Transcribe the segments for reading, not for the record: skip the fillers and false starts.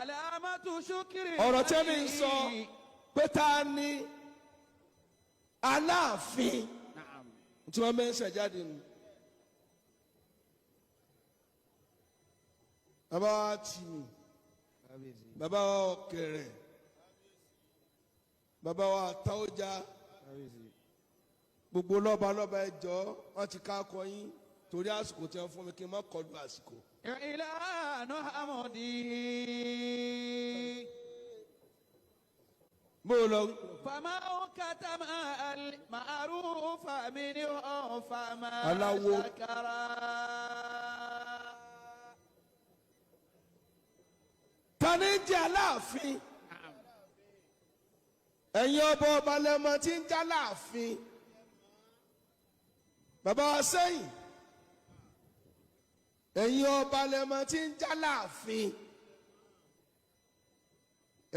علامة شكر Ọ̀rọ̀ tẹ́mi ń sọ pé ta ni Aláàfin نعم tí wọ́n mẹ́sẹ̀ jáde nù. Bàbá wa tì mí, bàbá wa Ọ̀kẹ̀rẹ̀, bàbá wa Táójà, gbogbo lọ́ba lọ́ba, ẹjọ́ wọ́n ti ká akọ yín torí àsìkò tí wọ́n fún mi kí n má kọlu àsìkò. إعلان حمده. Bó o lọ. فما كتم المعروف منه فما Aláwo. شكر. Ta ni ń jẹ́ Aláàfin? Ẹ̀yin ọba ọba lẹ́mọ tí ń jẹ́ Aláàfin. Bàbá wa sẹ́yìn, ẹ̀yin ọba lẹ́mọ tí ń jẹ́ Aláàfin.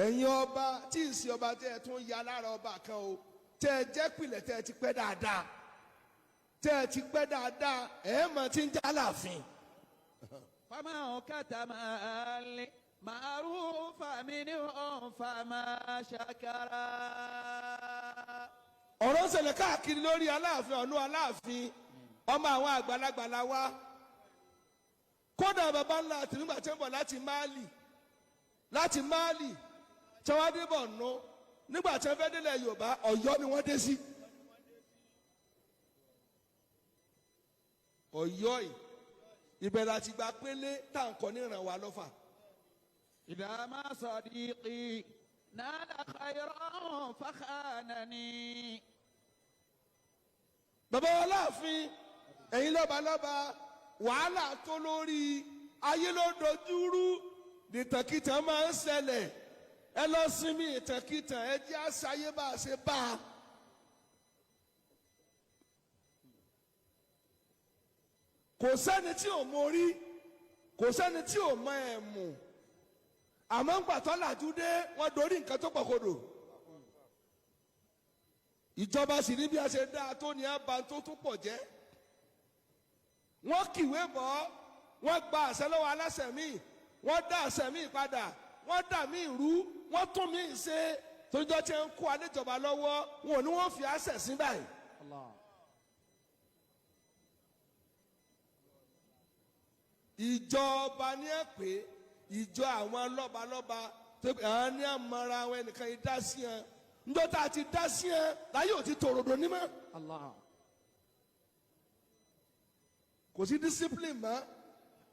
Ẹ̀yin ọba tí ì sí ọba tẹ́ ẹ tún ya lára ọba kan o, tẹ́ ẹ jẹ́ pìlẹ̀, tẹ́ ẹ ti pẹ́ dáadáa, tẹ́ ẹ ti pẹ́ dáadáa, ẹ̀ mọ̀ tí ń jẹ́ Aláàfin. فما كتم المعروف منه فما شكر. Ọ̀rọ̀ ń ṣẹlẹ̀ káàkiri lórí Aláàfin, ọ̀nù Aláàfin. Ọmọ àwọn àgbàlagbà la wá. Kódà bàbá ńlá àti nígbà tí wọ́n bọ̀ láti Máàlì tí wọ́n dé bọ̀ nù, nígbà tí wọ́n fẹ́ délẹ̀ Yorùbá, Ọ̀yọ́ ni wọ́n dé sí. Ọ̀yọ́ yìí, ibẹ̀ láti gba pélé tá à ń kọ́ níran wa lọ́fà. إذا ما صديقي نال خيرا فخانني. Bàbá wa láàfin, ẹ̀yin lọ́ba lọ́ba, wàhálà tó lórí ayé ló dojúrú, nìtàkìtàn máa ń ṣẹlẹ̀. Ẹ lọ sinmi ìtàkìtàn, ẹ jẹ́ àṣàyè bá a ṣe bá a. Kò sẹ́ni tí ò mórí, kò sẹ́ni tí ò mọ ẹ̀mù, àmọ́ ń gbàtọ́ làjú dé, wọ́n dorí nǹkan tó pọ̀ kodò. Ìjọba sì ní bí a ṣe dáa tó ní àbá tó tún pọ̀ jẹ́. Wọ́n kìwé bọ́, wọ́n gba àṣẹ lọ́wọ́ aláṣẹ míì, wọ́n dá àṣẹ míì padà, wọ́n dà míì rú, wọ́n tún míì ṣe. Tójọ́ tí ń kó alẹ́jọba lọ́wọ́ wọn ò ní wọ́n fi àṣẹ sí báyìí. الله. Ìjọba ní ẹ pé ìjọ àwọn lọ́balọ́ba tó pé àwọn ní àmọ́ra àwọn ẹnìkan yìí dá sí ẹ. Njọ́ tá a ti dá sí ẹ láyé ò ti tòròdò ní mọ́. الله. Kò sí discipline mọ́.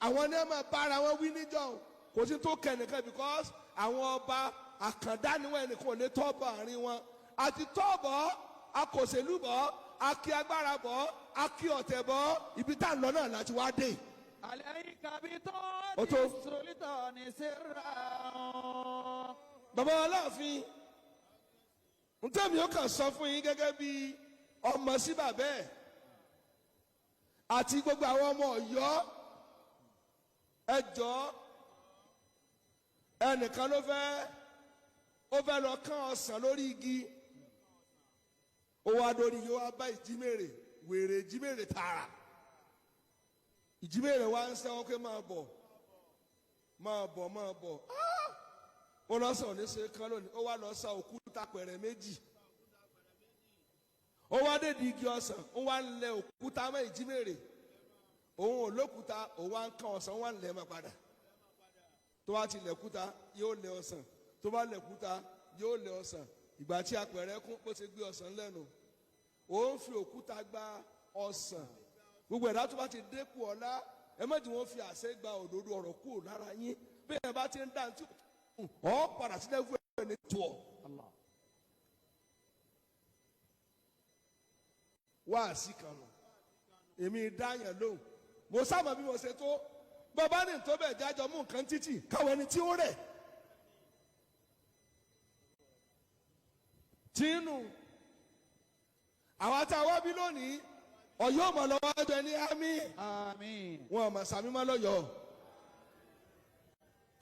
Àwọn ní ẹ máa bá ara wọn wí níjọ́ o. Kò sí tó kẹ nìkan because àwọn ọba àkàndá ni wọn, ẹnìkan ò lè tọ́bọ̀ àárín wọn àti tọ́bọ̀ akòsèlú bọ̀, akí agbára bọ̀, akí ọ̀tẹ̀ bọ̀. Ibi tá à ń lọ náà láti wá dé. عليك بطاعة Ó tó. السلطان سرا. Bàbá wa láàfin, ntẹ́mi ó kàn sọ fún yín gẹ́gẹ́ bí ọmọ sí bàbá ẹ̀ àti gbogbo àwọn ọmọ Ọ̀yọ́, ẹ jọ̀ọ́, ẹnìkan ló fẹ́, ó fẹ́ lọ kán ọsàn lórí igi. Ó wá lórí igi, ó wá bá ìjímèrè, wèrè ìjímèrè tààrà. Ìjímèrè wa ń sẹ́wọ́n pé máa bọ̀, máa bọ̀, máa bọ̀. Ó lọ́sàn òní ṣe kán lónìí. Ó wá lọ sa òkúta pẹ̀rẹ̀ méjì, ó wá dédi igi ọsàn, ó wá ń lẹ òkúta mọ́ ìjímèrè. Òun ò lókúta, òun wá ń kán ọsàn, ó wá ń lẹ̀ mọ́ padà. Tó bá ti lẹ̀kúta, yóò lẹ ọsàn. Tó bá lẹ̀kúta, yóò lẹ ọsàn. Ìgbà tí apẹ̀rẹ̀ kún, ó ti gbé ọsàn lẹ́nu, òun fi òkúta gba ọsàn. Gbogbo ẹ̀dá tó bá ti dépò ọlá, ẹ má jẹ́ wọ́n fi àṣẹ gba òdodo ọ̀rọ̀ kúrò lára yín. Bí ẹ bá ti ń dá tí ọ̀ padà sílẹ̀ fún ẹ̀ ní tó ọ̀. الله. Wáàsí kan nù. Èmi dáyàn lóhùn, mo sábà bí mo ṣe tó bàbá ní tó bẹ̀ jájọ mú nǹkan títì káwọn ẹni tí ó rẹ̀ tínú. Àwọn tá a wá bí lónìí, Ọ̀yọ́ ọmọ lọ́wọ́ ẹjọ́ ẹni àmì. آمين. Wọn ọmọ sàmí mọ́ lọ́yọ̀ọ́.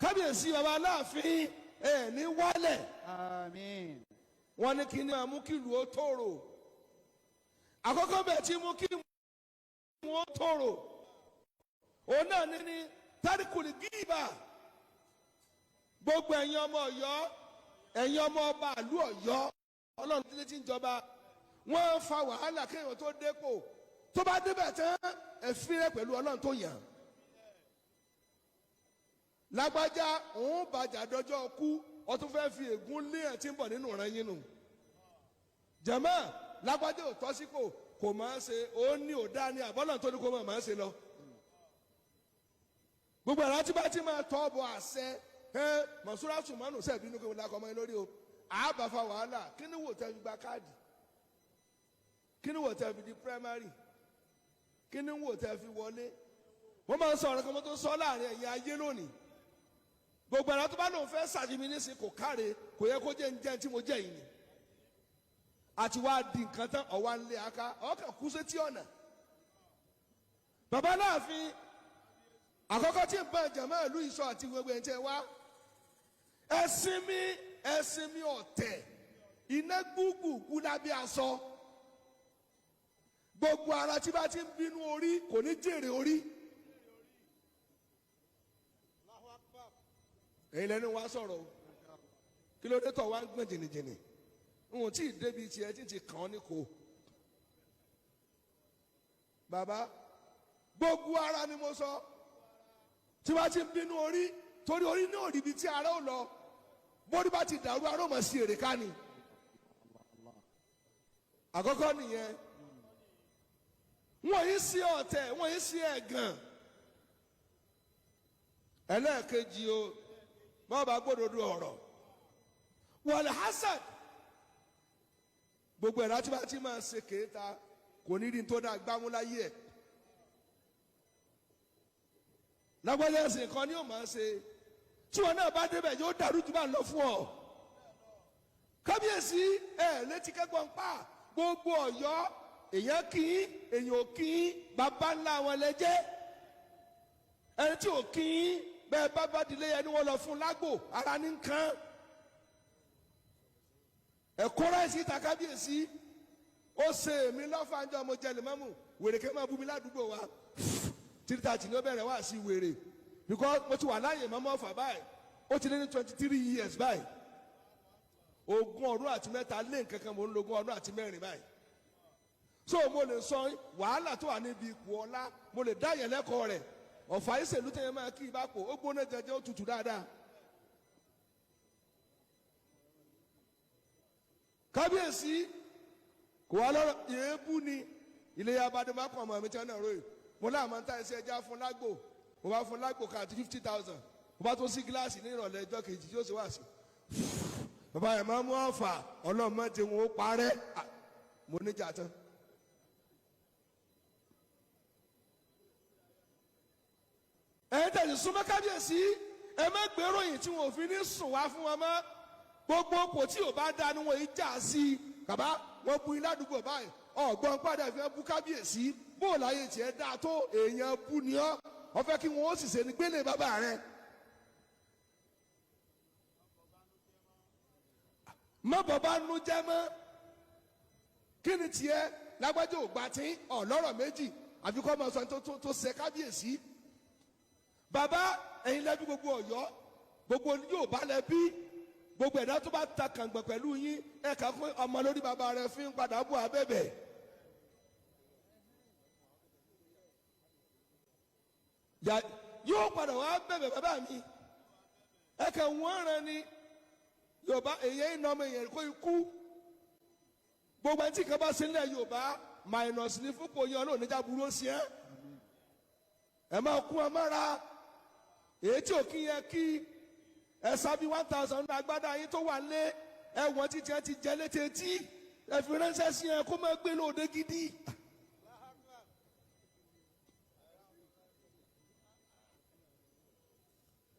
Kábíyèsí baba Aláàfin, ẹ ní wálẹ̀. آمين. Wọn ní kí ni máa mú kí ìlú ó tòrò? Àkọ́kọ́ bẹ́ẹ̀ tí mú kí wọ́n tòrò, òun náà ní tárìkùlì gíìbà. Gbogbo ẹ̀yin ọmọ Ọ̀yọ́, ẹ̀yin ọmọ ọba àlú Ọ̀yọ́, Ọlọ́run tí tí ń jọba, wọ́n fa wàhálà kéèyàn tó dépò. Tó bá débẹ̀ tán, ẹ fírẹ́ pẹ̀lú Ọlọ́run tó yàn. Lágbájá òun bàjá dọjọ́ kú, ó tún fẹ́ fi ègún lé ẹ̀ tí ń bọ̀ nínú ìran yín nù. Jẹ̀mọ́ lágbájá ò tọ́ sípò, kò máa ń ṣe, ó ní ò dá ní àbọ́lọ̀ tó ní kó máa ń ṣe lọ. Gbogbo ẹ̀rọ tí bá ti máa tọ́ bọ àṣẹ ẹ Mọ̀súrà Sùmánù sẹ́ẹ̀bí inú kí wọ́n lakọ ọmọ yín lórí o. Àbàfà wàhálà, kí ni wò tẹ́ fi gba káàdì? Kí ni wò tẹ́ fi di primary? Kí ni wò tẹ́ fi wọlé? Wọ́n máa ń sọ ọ̀rọ̀ kan, mo tó sọ láàrin ẹ̀yin ayé lónìí. Gbogbo ẹ̀rọ tó bá lóun fẹ́ sàjìmí nísìnyí kò káre, kò yẹ kó jẹ́ ń jẹ́ tí mo jẹ́ yìí ni. Àti wá di nǹkan tán, ọ̀wá ń lé aka, ọkàn kú sétí ọ̀nà. Bàbá Aláàfin àkọ́kọ́ tí ń bá jàmá ìlú ìsọ àti gbogbo ẹ̀ ń tẹ́ wá. Ẹ̀sìn mi ọ̀tẹ̀, iná gbúgbùgbú lábẹ́ aṣọ. Gbogbo ara tí bá ti ń bínú orí kò ní jèrè orí. Èyí lẹ́nu wá sọ̀rọ̀ o. Kí ló dé tọ̀ wá ń gbọ̀n jìnnìjìnnì? N ò tí ì débi tiẹ̀ tí ti kàn án ní kò. Bàbá, gbogbo ara ni mo sọ. Tí wọ́n ti ń bínú orí, torí orí ní òrìbí tí ara ò lọ. Bórí bá ti dàrú, ara ò mọ̀ sí èrè ká ni. Àkọ́kọ́ nìyẹn. Wọ́n yìí sí ọ̀tẹ̀, wọ́n yìí sí ẹ̀gàn. Ẹlẹ́ẹ̀kejì o, bọ́ọ̀bà gbódòdó ọ̀rọ̀. Wal hasad. Gbogbo ẹ̀rọ tí bá ti máa ṣe kéta kò ní rí tó dáa gbámú láyé ẹ̀. Lágbájá ẹ̀sìn kan ni ó máa ṣe. Tí wọn náà bá débẹ̀ yóò dàrú jù bá ń lọ fún ọ. Kábíyèsí ẹ̀ létí kẹ́gbọ́n ń pa gbogbo Ọ̀yọ́, èèyàn kì í, èèyàn ò kì í, bàbá ńlá wọn lẹ jẹ́. Ẹni tí ò kì í bẹ́ẹ̀ bá bá dilé ẹni wọ́n lọ fún lágbo ara ní nǹkan. Ẹ̀kọ́ ráìsì ta kábíyèsí ó ṣe èmi lọ́fàájọ́ mo jẹ lèmọ́mù wèrè kẹ́ máa bú mi ládùúgbò wa 3:30 ni ó bẹ̀rẹ̀ wá sí wèrè because mo ti wà láàyè mọ́mọ́ ọ̀fà báyìí ó ti lé ní 23 years báyìí, 23 lé nǹkan kan mò ń lo 24 báyìí. So mo lè sọ wàhálà tó wà níbi ipò ọlá, mo lè dá yẹn lẹ́kọ̀ọ́ rẹ̀. Ọ̀fà ìṣèlú tẹ̀yẹ máa kí ibà pò ó gbóná jẹjẹ ó tutù dáadáa. Kábíyèsí kò wá lọ́rọ̀ èébú ni ilé abadé máa kàn ọmọ mi tí wọ́n náà ròyìn. Mo láàmú tá ẹsẹ̀ ẹja fún lágbo, mo bá fún lágbo ká àti 50,000, mo bá tún sí gíláàsì ní ìrọ̀lẹ́ ọjọ́ kejì tí ó sì wá sí. Bàbá yẹn máa mú ọ̀fà ọlọ́mọ tí wọn ó parẹ́, mo níjà tán. Ẹ tẹ̀sí súnmọ́ kábíyèsí, ẹ má gbèròyìn tí wọn ò fi ní sùn wá fún wọn mọ́. Gbogbo kò tí ò bá dá ni wọn yìí já sí i. Bàbá wọn bu ilé àdúgbò báyìí, ọgbọ́n padà fẹ́ bú kábíyèsí, bó láyé tiẹ̀ dáa tó èèyàn bú ni ọ́, ọ fẹ́ kí wọn ó sì ṣe ní gbélé bàbá rẹ. Má bàbá nu jẹ́ mọ́, kí ni tiẹ̀ lágbájá ò gbà tí ọ̀lọ́rọ̀ méjì àfi kọ́ máa sọ tó ṣe kábíyèsí. Bàbá ẹ̀yin lẹ́bí gbogbo Ọ̀yọ́, gbogbo Yorùbá lẹ́bí, gbogbo ẹ̀dá tó bá ta kàngbọ̀n pẹ̀lú yín ẹ̀ kà fún ọmọ lórí bàbá rẹ̀ fi ń padà bọ̀ abẹ́bẹ̀. Yóò padà wá bẹ̀bẹ̀ bàbá mi, ẹ̀ kà wọ́n rán ni Yorùbá èyí iná ọmọ èèyàn kó ikú. Gbogbo ẹni tí kan bá ṣe nílẹ̀ Yorùbá minus ní fúnpọ̀ yẹn Ọlọ́run níjà burú ó ṣe é. Ẹ máa kún ẹ mọ́ra èyí tí ò kí yẹn kí ẹ sábí 1,000 ní agbádá yín tó wà lé ẹ̀wọ̀n títí ẹ ti jẹ létí etí ẹ fi ránṣẹ́ sí ẹ kó má gbé lóde gidi.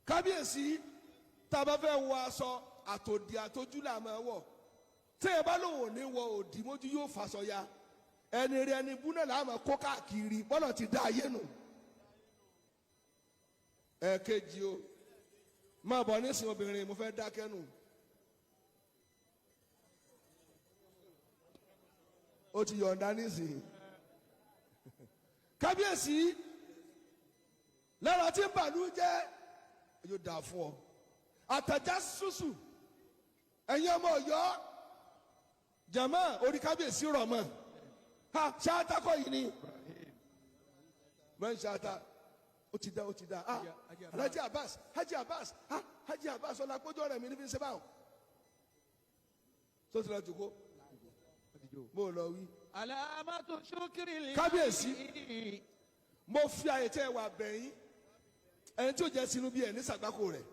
Kábíyèsí tá a bá fẹ́ wọ aṣọ àtòdì àtòjú là máa wọ̀, tí ẹ bá lòun ò ní wọ òdì mójú yóò fàṣọ ya, ẹni rí ẹni bú náà là máa kó káàkiri bọ́lá ti dá ayé nù. Ẹ̀ẹ̀kejì o, máa bọ̀ nísìnyí obìnrin mo fẹ́ dákẹ́ nù. Ó ti yọ̀ǹda nísìnyí. Kábíyèsí lára tí bàlú jẹ́ yóò dà fún ọ. Àtàjà ṣùṣù ẹ̀yin ọmọ Ọ̀yọ́ jàmá orí kábíyèsí rọ̀ mọ́ ha ṣáàtà kọ́ yìí ni wọ́n ń ṣáàtà ó ti dá ó ti dá ah Alhaji Abbas Haji Abbas ah Haji Abbas ọlápọ̀jọ́ rẹ̀ mi ní fi ń ṣe báwọn tó ti lọ jòkó bó o lọ wí. Alamatu shukri. Kábíyèsí. Mo fi àyè tẹ́ ẹ wà bẹ̀yìn ẹni tí ó jẹ́ sínú bí ẹ̀ ní sàgbákò rẹ̀.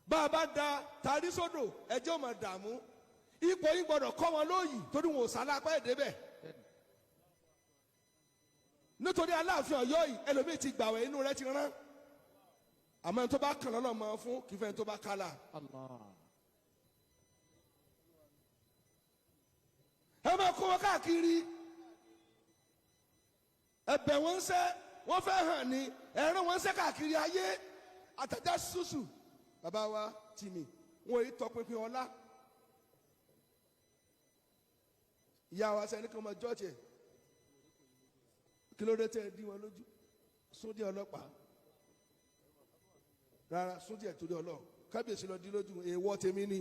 Bá a bá da tàrí sódò ẹjẹ́ ò máa dààmú ipò yín gbọ́dọ̀ kọ́ wọn lóyìí torí wọn ò sálá apá èdè bẹ́ẹ̀. Nítorí Aláàfin Ọ̀yọ́ yìí ẹlòmíì ti gbàwẹ̀ inú rẹ̀ ti rán àmọ́ ẹni tó bá kàn lọ́nà mọ́ fún kì í fẹ́ ẹni tó bá kálá. Allah. Ẹ máa kó wọn káàkiri ẹ̀bẹ̀ wọn ń sẹ wọn fẹ́ hàn ní ẹran wọn ń sẹ káàkiri ayé àtàjà ṣùṣù bàbá wa tìmì wọn èyí tọpinpin ọlá ìyá wa sẹni kí wọn máa jọ́ọ̀tì ẹ̀ kí ló dé tẹ́ ẹ dí wọn lójú súndì ọlọ́pàá rárá súndì ẹ̀ torí ọlọ́ọ̀ kábíyèsí lọ dí lójú èèwọ̀ tèmi ni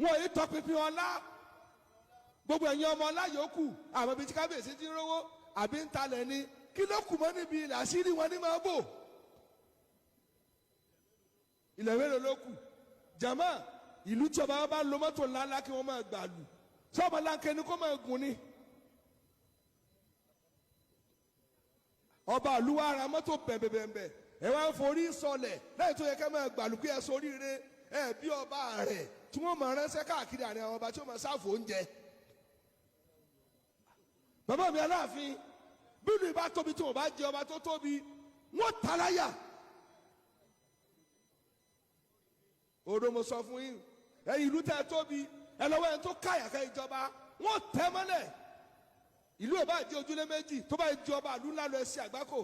wọn èyí tọpinpin ọlá gbogbo ẹ̀yin ọmọ ọlá yòókù àwọn ibi tí kábíyèsí ti ń rówó àbí ń talẹ̀ ni kí ló kù mọ́ níbi ilẹ̀ àṣírí wọn ní máa bò ilẹ̀ mélòó ló kù jàmá ìlú tí ọba bá lo mọ́tò ńláńlá kí wọ́n máa gbà lù sọ́ọ̀bù láńkẹ́ ni kó máa gùn ni ọba ìlú wa ra mọ́tò bẹ̀m̀bẹ̀m̀bẹ̀ ẹ wá ń forí sọlẹ̀ lẹ́yìn tó yẹ ká máa gbàlù kí ẹ soríire ẹ bí ọba rẹ̀ tí wọ́n máa ránṣẹ́ káàkiri àárín àwọn ọba tí wọ́n máa ṣàfò oúnjẹ. Bàbá mi Aláàfin bílù ìbá tóbi tí wọ́n bá jẹ ọba tó tóbi wọ́n ta láyà. Odò mo sọ fún yín ẹ̀yin ìlú tẹ́ ẹ tóbi ẹ lọ́wọ́ ẹni tó káyà ká ìjọba wọ́n tẹ́ mọ́lẹ̀ ìlú ò bá jẹ́ ojúlé méjì tó bá jẹ ọba ìlú ńlá lọ ẹsẹ̀ àgbákò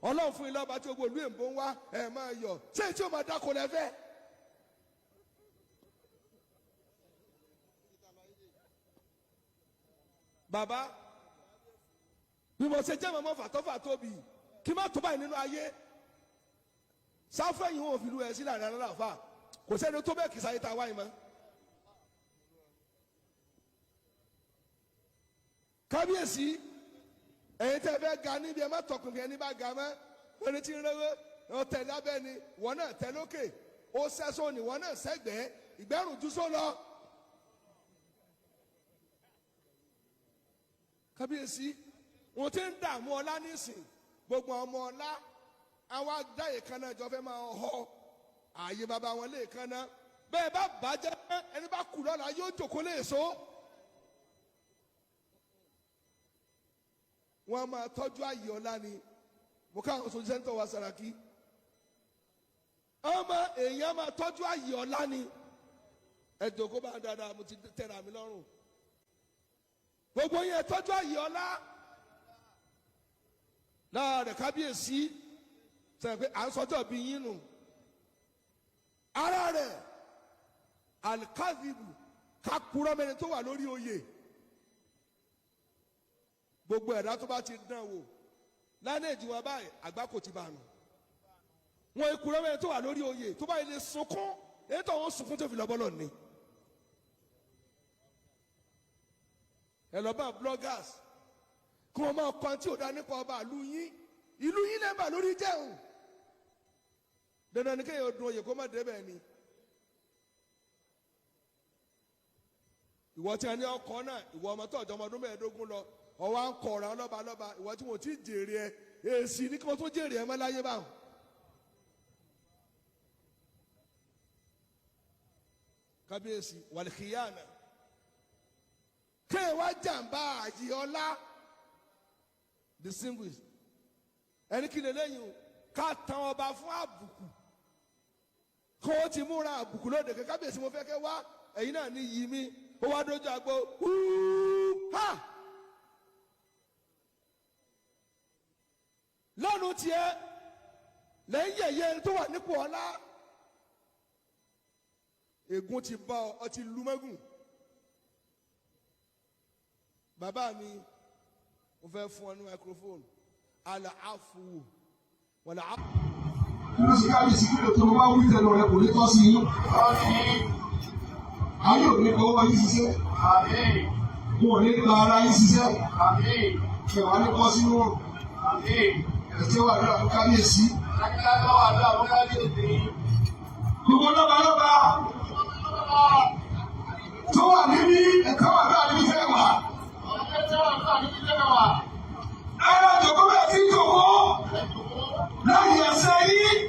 Ọlọ́run fún ilé ọba tí gbogbo ìlú èǹbó ń wá ẹ máa yọ̀ ṣé tí ó máa dáko lẹ́fẹ́. Bàbá bí mo ṣe jẹ́ mọ̀mọ́ fàtọ́fà tóbi kí n má tó báyìí nínú ayé sáfẹ́yìn wọn ò fi lu ẹ sílẹ̀ àrẹ aláàfà kò sẹ́ni tó bẹ́ẹ̀ kì í sáyé tá a wáyé mọ́. Kábíyèsí ẹ̀yin tẹ́ fẹ́ ga níbi ẹ má tọkùnkùn ẹni bá ga mọ́ ẹni tí ń rẹ́wẹ́ ọ tẹ̀ lábẹ́ ni wọ́n náà tẹ̀ lókè ó sẹ́sọ́ ni wọ́n náà sẹ́gbẹ̀ẹ́ ìgbẹ́rùn jù só lọ. Kábíyèsí wọn ti ń dààmú ọlá nísìn gbogbo ọmọ ọlá àwọn adáyè kan náà jọ fẹ́ máa họ ààyè bàbá wọn lè kan náà bẹ́ẹ̀ bá bàjẹ́ ẹni bá kú lọ́la yóò jòkó lè so. Wọ́n máa tọ́jú ààyè ọlá ni mo káwọn sojú sẹ́ńtọ̀ wa Sàràkí ọmọ èèyàn máa tọ́jú ààyè ọlá ni ẹ jòkó bá dáadáa mo ti tẹ̀ra mi lọ́rùn gbogbo yẹn tọ́jú ààyè ọlá láàrẹ̀ kábíyèsí sọ pé à ń sọjọ́ bí yín nù ara rẹ̀ alikazibu kakura mẹni tó wà lórí oyè gbogbo ẹ̀dá tó bá ti dán wò lánàá ìdíwọ̀n báyìí àgbákò ti bá nù wọn ìkúrọ́ mẹni tó wà lórí oyè tó bá yẹ lè sunkún èyí tó wọn sunkún tó fi lọ́ bọ́lọ̀ ni ẹ lọ bá bloggers kí wọn máa kọ́ tí ò dá nípa ọba ìlú yín ìlú yín lẹ́ẹ̀bà lórí jẹun dandan ni kéèyàn dun oyè kó má débẹ̀ ni ìwọ tí a ní ọkọ náà ìwọ ọmọ tó ọjọ́ ọmọ ọdún mẹ́ẹ̀ẹ́dógún lọ ọwọ́ à ń kọ ọ̀rọ̀ lọ́ba lọ́ba ìwọ tí wọn ò tí ì jèrè ẹ èsì ní kí wọ́n tó jèrè ẹ mọ́ láyé báwọn. Kábíyèsí wàlìkìyàna kéèyàn wá jàǹbá àyè ọlá distinguished ẹni kí lélẹ́yìn o ká tan ọba fún àbùkù kó o ti múra àbùkù lóde kẹ kábíyèsí mo fẹ́ kẹ́ wá ẹ̀yin náà ní yìí mi ó wá dójú àgbo húú ha lọ́nu tiẹ̀ lẹ́yìn yẹ̀yẹ́ tó wà nípò ọlá ègún ti bá ọ ọ ti lu mẹ́gùn bàbá mi mo fẹ́ fún ọ ní microphone. Al-afu wal-afu. Kí ló ṣe kábíyèsí? Kí ló tó mo bá wí tẹnu rẹ kò ní tọ́ sí yín. Ayé ò ní fọwọ́ yín ṣiṣẹ́. Wọn ò ní gba ara yín ṣiṣẹ́. Ẹ̀wà ní kọ́ sínú ẹ̀jẹ̀ wà lóra fún kábíyèsí. Gbogbo lọ́balọ́ba tó wà níbí ẹ̀ka wà lóra níbi tẹ́ wà. Ẹ̀rọ ìjòkó bẹ́ẹ̀ tí ń jòkó láyé ẹsẹ̀ yín.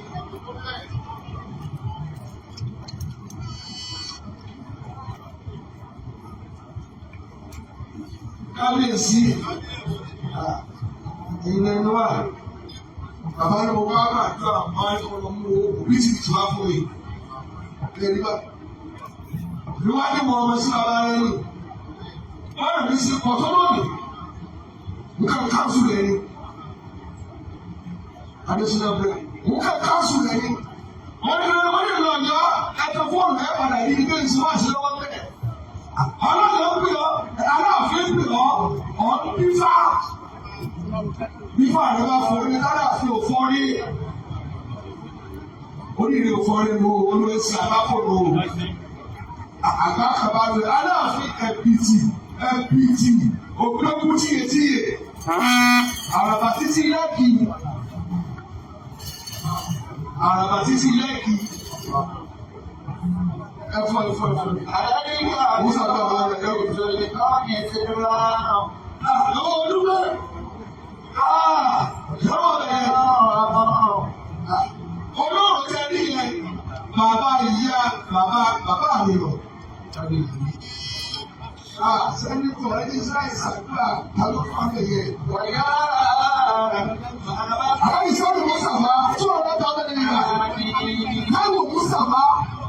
Kábíyèsí, ilẹ̀ inú wà. Bàbá ní mo bá gbàdúrà máa ń kọ́ lọ mú owó bí ti tù wá fún mi. Lẹ́yìn bá. Ní wá ní mo ọmọ sí bàbá rẹ ní. Wọ́n rẹ̀ mí sí ọ̀tọ́ lónìí. Nǹkan káńsù rẹ̀ ni. Adésínà bẹ̀rẹ̀. Nǹkan káńsù rẹ̀ ni. Wọ́n ní wọ́n ní lọ́jọ́ ẹ̀tọ́ fóònù ẹ̀ padà yìí ní bẹ́ẹ̀ sì wá sí lọ́wọ́ bẹ́ẹ̀. Ọlọ́dọ̀ ń pè ọ́, aláàfin ń pè ọ́, ọ̀ ń bífá. Bífá rẹ̀ bá forí, aláàfin ò fọ́rí. Oríire ò fọ́rí mo, olóòsì àbákòrò. Àgbákàbá rẹ̀, aláàfin ẹ̀pìtì, ẹ̀pìtì, ògbógún tíyetíye. Àràbà títí lẹ́kì. Àràbà títí lẹ́kì. Ẹ̀fọ́ ẹ̀fọ́ ẹ̀fọ́. Musa bá wà rẹ̀ yóò lọ́wọ́ olúgbẹ́. Lọ́wọ́ bẹ̀rẹ̀. Olóòrò tẹ ní yẹn, bàbá ìyá bàbá bàbá mi lọ. Sẹ́ni kò ẹni sáì sàdúrà ta ló fà mí yẹ. Àwọn ìṣòro Mùsàfà tí ọ̀rẹ́ ta bẹ́ẹ̀ ní ìlà. Táíwò Mùsàfà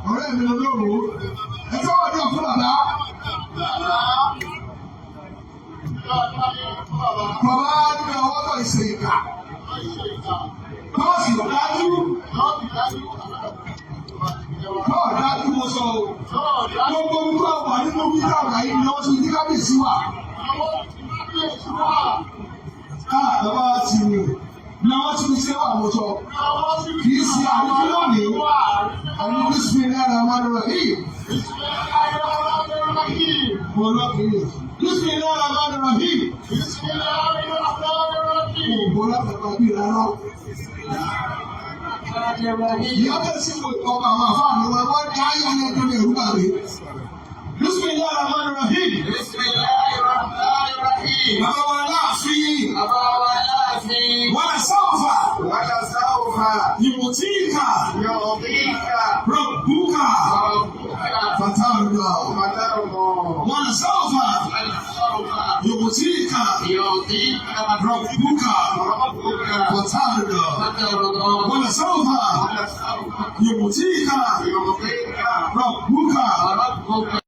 ọ̀rẹ́ mi lọ́rùn. Ẹ sọ́wọ́n ní ọ̀fun bàbá. Bàbá ní ọwọ́ tó ìṣe ìkà. Bọ́ọ̀sì dájú. Bọ́ọ̀ dájú mo sọ o. Gbogbo ohun tó wà nínú wíńdà wà yìí ni wọ́n ti ní kábíyèsí wà. Káà bàbá ti wù. Ní wọ́n ti ṣe wà mo sọ. Kì í ṣe àrífín lónìí. Àwọn bísímilláhi rahmani rahim. Mo lọ kiri. Bísímilláhi rahmani rahim. Mo lọ bí rárá. Ìyá bẹ́ẹ̀ sì wò ọba àwọn àfáàní wọn, wọ́n dá ayé ayé tó lè rúbà rè. Bísímilláhi rahmani rahim. Bàbá wa láàfin. Wàlà sáwùfà. Ìmùtíkà. Rọ̀bùkà. Fàtàrùdọ̀. Wàlà sáwùfà. Ìmùtíkà. Rọ̀bùkà. Fàtàrùdọ̀. Wàlà sáwùfà. Ìmùtíkà. Rọ̀bùkà.